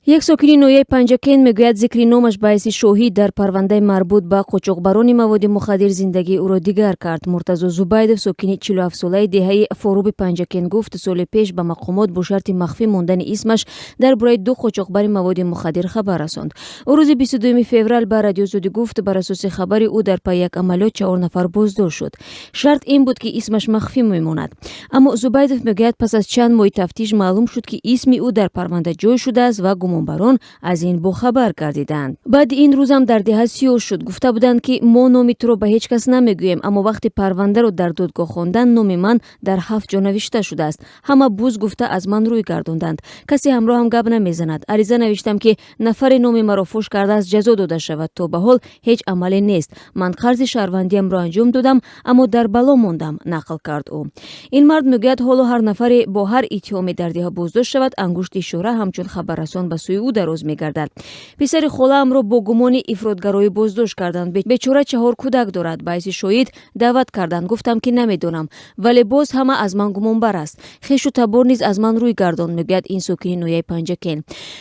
Як сокини ноҳияи Панҷакент мегӯяд, зикри номаш ба ҳайси шоҳид дар парвандаи марбут ба қочоқбарони маводи мухаддир зиндагии ӯро дигар кард. Муртазо Зубайдов, сокини 47-солаи деҳаи Форуби Панҷакент, гуфт, соли пеш ба мақомот бо шарти махфӣ мондани исмаш дар бораи ду қочоқбари маводи мухаддир хабар расонд. Ӯ рӯзи 22 феврал ба Радиои Озодӣ гуфт, бар асоси хабари ӯ дар пайи як амалиёт чаҳор нафар боздошт шуд. Шарт ин буд, ки исмаш махфӣ мемонад. Аммо Зубайдов мегӯяд, пас аз чанд моҳи тафтиш маълум шуд, ки исми ӯ дар парванда ҷой шудааст ва гумонбарон аз ин бохабар гардиданд. Баъди ин рӯзам дар деҳа сиёҳ шуд. Гуфта буданд, ки мо номи туро ба ҳеҷ кас намегӯем, аммо вақте парвандаро дар додгоҳ хондан, номи ман дар ҳафт ҷо навишта шудааст. Ҳама буз гуфта аз ман рӯй гардонданд. Касе ҳамроҳам гап намезанад. Ариза навиштам, ки нафаре номи маро фош кардааст, ҷазо дода шавад. То ба ҳол ҳеҷ амале нест. Ман қарзи шаҳрвандиамро анҷом додам, аммо дар бало мондам, нақл кард ӯ. Ин мард мегӯяд, ҳоло ҳар нафаре бо ҳар иттиҳоме дар деҳа боздошт шавад, ангушти ишора ҳамчун хабаррасон ба сӯи ӯ дароз мегардад. Писари холаамро бо гумони ифротгароӣ боздошт карданд. Бечора чаҳор кӯдак дорад. Ба ҳайси шоҳид даъват карданд. Гуфтам, ки намедонам, вале боз ҳама аз ман гумонбар аст. Хешу табор низ аз ман рӯй гардонд, мегӯяд ин сокини ноҳияи Панҷакент.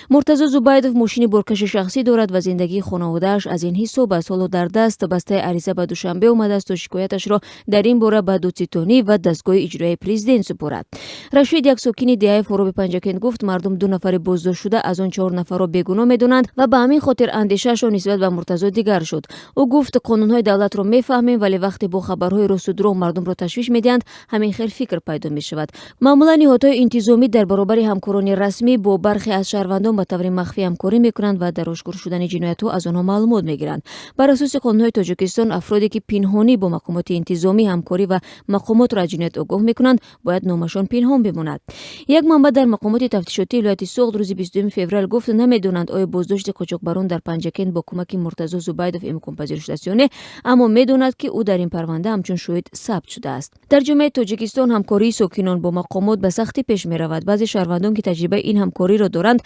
Муртазо Зубайдов мошини боркаши шахсӣ дорад ва зиндагии хонаводааш аз ин ҳисоб аст. Ҳоло дар даст бастаи ариза ба Душанбе омадааст, то шикояташро дар ин бора ба додситонӣ ва дастгоҳи иҷроияи президент супорад. Рашид, як сокини деҳаи Фороби Панҷакент, гуфт, мардум ду нафари боздоштшуда аз он чаҳор нафарро бегуноҳ медонанд ва ба ҳамин хотир андешаашон нисбат ба Муртазо дигар шуд. Ӯ гуфт, қонунҳои давлатро мефаҳмем, вале вақте бо хабарҳои росту дурӯғ мардумро ташвиш медиҳанд, ҳамин хел фикр пайдо мешавад. Маъмулан ниҳодҳои интизомӣ дар баробари ҳамкорони расмӣ бо бархе аз шаҳрвандон ба таври махфӣ ҳамкорӣ мекунанд ва дар ошкор шудани ҷиноятҳо аз онҳо маълумот мегиранд. Бар асоси қонунҳои Тоҷикистон, афроде ки пинҳонӣ бо мақомоти интизомӣ ҳамкорӣ ва мақомотро аз ҷиноят огоҳ мекунанд, бояд номашон пинҳон бимонад. Як манбаъ дар мақомоти тафтишотии вилояти Суғд рӯзи 22 феврал гуфт, намедонанд, оё боздошти қочоқбарон дар Панҷакент бо кӯмаки Муртазо Зубайдов имконпазир шудааст ё не, аммо медонад, ки ӯ дар ин парванда ҳамчун шоҳид сабт шудааст. Дар ҷомеаи Тоҷикистон ҳамкории сокинон бо мақомот ба сахтӣ пеш меравад. Баъзе шаҳрвандон, ки таҷрибаи ин ҳамкориро доранд,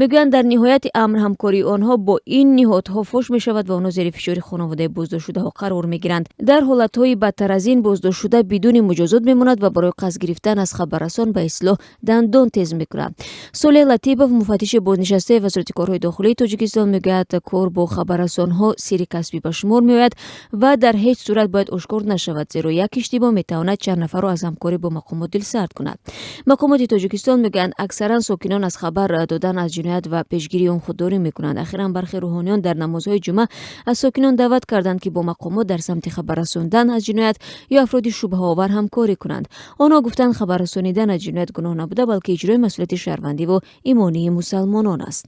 мегӯянд, дар ниҳояти амр ҳамкории онҳо бо ин ниҳодҳо фош мешавад ва онҳо зери фишори хонаводаи боздоштшудаҳо қарор мегиранд. Дар ҳолатҳои бадтар аз ин, боздоштшуда бидуни муҷозот мемонад ва барои қасд гирифтан аз хабаррасон ба истилоҳ дандон тез мекунад. Солеҳ Латипов, муфаттиши бознишастаи Вазорати корҳои дохилии Тоҷикистон, мегӯяд, кор бо хабаррасонҳо сирри касбӣ ба шумор меояд ва дар ҳеҷ сурат бояд ошкор нашавад, зеро як иштибоҳ метавонад чанд нафарро аз ҳамкорӣ бо мақомот дилсард кунад. Мақомоти Тоҷикистон мегӯянд, аксаран сокинон аз хабар додан аз ҷиноят ва пешгирии он худдорӣ мекунанд. Ахиран бархе рӯҳониён дар намозҳои ҷумъа аз сокинон даъват карданд, ки бо мақомот дар самти хабар расондан аз ҷиноят ё афроди шубҳаовар ҳамкорӣ кунанд. Онҳо гуфтанд, хабар расонидан аз ҷиноят гуноҳ набуда, балки иҷрои масъулияти шаҳрвандиву имонии мусалмонон аст.